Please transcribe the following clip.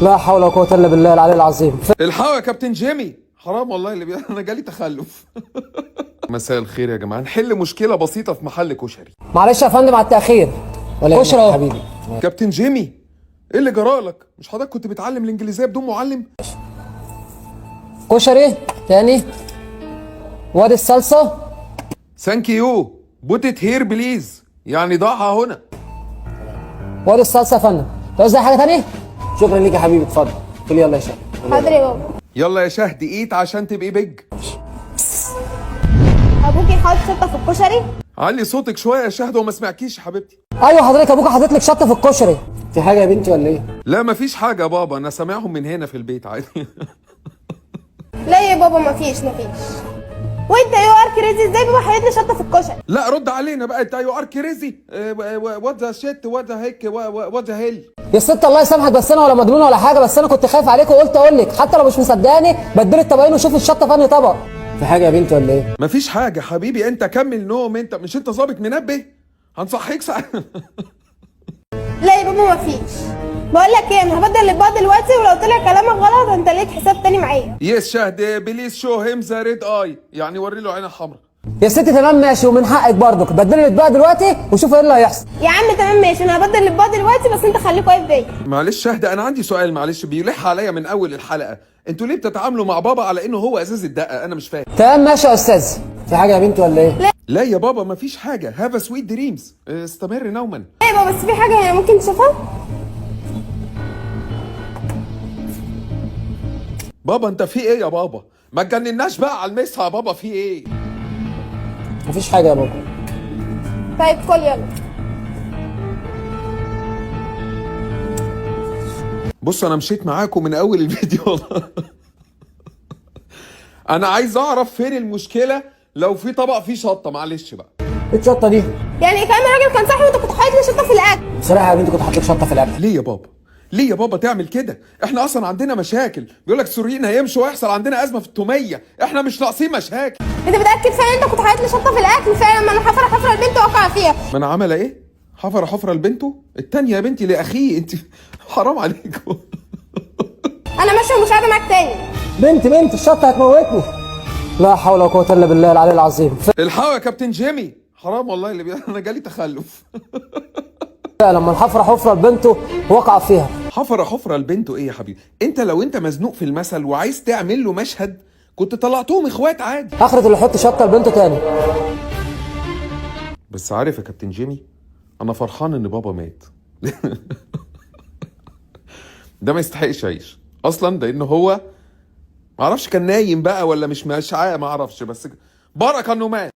لا حول ولا قوة الا بالله العلي العظيم. الحقوا يا كابتن جيمي، حرام والله انا جالي تخلف. مساء الخير يا جماعة، نحل مشكلة بسيطة في محل كشري. معلش يا فندم على التاخير. ولا كشري يهمك اهو. حبيبي. كابتن جيمي، ايه اللي جرالك؟ مش حضرتك كنت بتعلم الانجليزية بدون معلم؟ كشري تاني، وادي الصلصه. thank you، put it here please، يعني ضعها هنا. وادي الصلصه يا فندم. تعوز اي حاجة تاني؟ شكرا ليك يا حبيبي، اتفضل قول. يلا يا شهد. حاضر يا بابا. يلا يا شهد eat عشان تبقي big. ابوكي حاطط شطه في الكشري؟ علي صوتك شوية يا شهد وما سمعكيش يا حبيبتي. ايوه حضرتك، ابوك حاطط لك شطه في الكشري. في حاجة يا بنتي ولا ايه؟ لا مفيش حاجة يا بابا، انا سامعهم من هنا في البيت عادي. لا يا بابا، مفيش. وانت you are crazy، ازاي بابا حاطط لي شطه في الكشري؟ لا رد علينا بقى انت، you are crazy، what the shit، what the heck، what the hell. يا ست الله يسامحك، بس انا ولا مجنون ولا حاجه، بس انا كنت خايف عليك وقلت اقول لك، حتى لو مش مصدقاني بدلي الطبقين وشوف الشطه في انهي طبق. في حاجة يا بنتي ولا ايه؟ مفيش حاجة حبيبي، انت كمل نوم، انت مش انت ظابط منبه؟ هنصحيك ساعة. لا يا بابا مفيش. بقول لك ايه، انا هبدل الاطباق دلوقتي، ولو طلع كلامك غلط انت ليك حساب تاني معايا. yes شهد، please show him the red eye، يعني وري له عينه حمراء. يا ستي تمام ماشي، ومن حقك برضك، بدلي الاطباق دلوقتي وشوف ايه اللي هيحصل. يا عم تمام ماشي، انا هبدل الاطباق دلوقتي، بس انت خليك واقف بيا. معلش شهد، انا عندي سؤال معلش بيلح عليا من اول الحلقة، انتوا ليه بتتعاملوا مع بابا على انه هو ازاز الدقة؟ انا مش فاهم. تمام ماشي يا استاذ. في حاجة يا بنتي ولا ايه؟ لا يا بابا مفيش حاجة، have sweet dreams، استمر نوما. لا يا بابا، بس في حاجة هنا ممكن تشوفها. بابا انت في ايه يا بابا؟ ما تجنناش بقى على المسها يا بابا، في ايه؟ مفيش حاجة يا بابا. طيب كل يلا. بصوا انا مشيت معاكم من اول الفيديو والله. انا عايز اعرف فين المشكلة لو في طبق فيه شطه، معلش بقى. ايه الشطه دي؟ يعني كلام الراجل كان صح، وانت كنت حاطط لي شطه في الاكل. بصراحة يا بنتي كنت حاطط لك شطه في الاكل. ليه يا بابا؟ ليه يا بابا تعمل كده؟ احنا اصلا عندنا مشاكل، بيقول لك السوريين هيمشوا ويحصل عندنا ازمة في التوميه، احنا مش ناقصين مشاكل. انت متاكد فعلا انت كنت حاطط لي شطه في الاكل؟ فعلا ما انا حفره حفره البنت وقع فيها. ما انا عمل ايه؟ حفر حفره لبنته؟ التانية يا بنتي لاخيه انت، حرام عليكم. انا ماشية ومش قاعدة معاك تاني. بنتي بنتي الشطه هتموتني. لا حول ولا قوة الا بالله العلي العظيم. الحقوا يا كابتن جيمي، حرام والله انا جالي تخلف. لما الحفرة حفره لبنته وقع فيها. حفر حفره لبنته ايه يا حبيبي؟ انت لو انت مزنوق في المثل وعايز تعمل له مشهد كنت طلعتهم اخوات عادي. اخرة اللي يحط شطه لبنته تاني. بس عارف يا كابتن جيمي، انا فرحان ان بابا مات. ده ما يستحقش يعيش اصلا، لان هو ما اعرفش كان نايم بقى ولا مش ما اعرفش، بس بركة انه مات.